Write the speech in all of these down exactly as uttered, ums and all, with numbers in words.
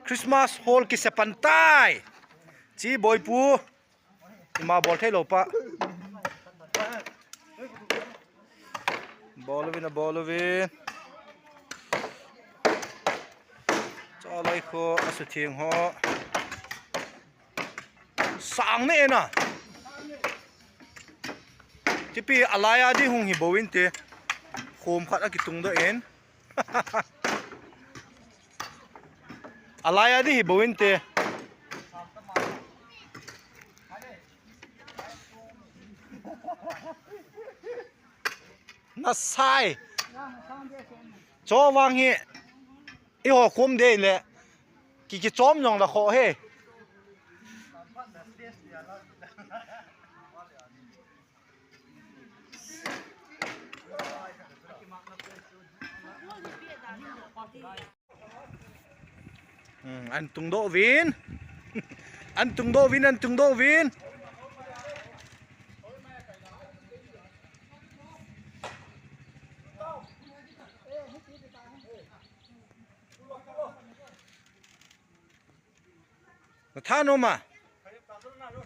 Christmas hall kise pan tai. Chi boipu. Ima bol thei lou pa. Bol uvin, bol uvin. Chalai kho, asutheng ho. Sang ne na. Tipi alai a di hung hi boin te. Khom khat akitung doh in. Alai a di hi boin te. Nasai. Cho vang hi. Iho kum de le. Ki ki chom jong la kho he. Hmm, an tung doh vin. An tung doh vin, an tung doh vin. Na tha nom a?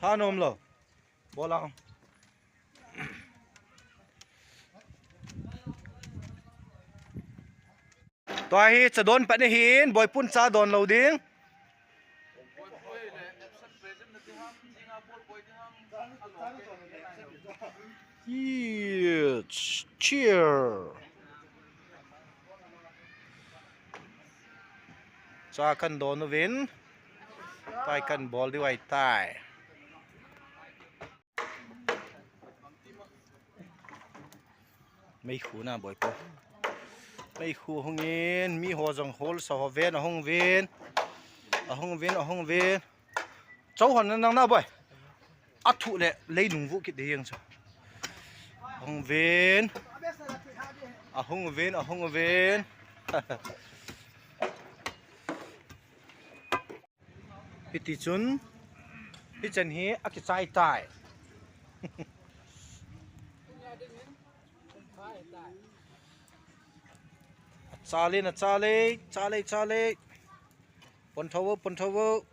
Tha nom lo. Bol a. Tua hi cha don pan ahin, boipun cha don lou ding. Yes, cheer. Cha kan don uvin. Tua hi kan bol diu ahitai. Meikhu na boipu. Meikhu hung in, mi ho jong hol sa ho ven, ahung ven. Ahung ven, ahung ven. Chau hon nang na boi. Athu le lei nung vu kit de yang cha. Ahung ven. Ahung ven, ahung ven. Hiti chun, hichan hi akichai tai. Achale, nachale, chale, chale. Pon tho vo, pon tho vo.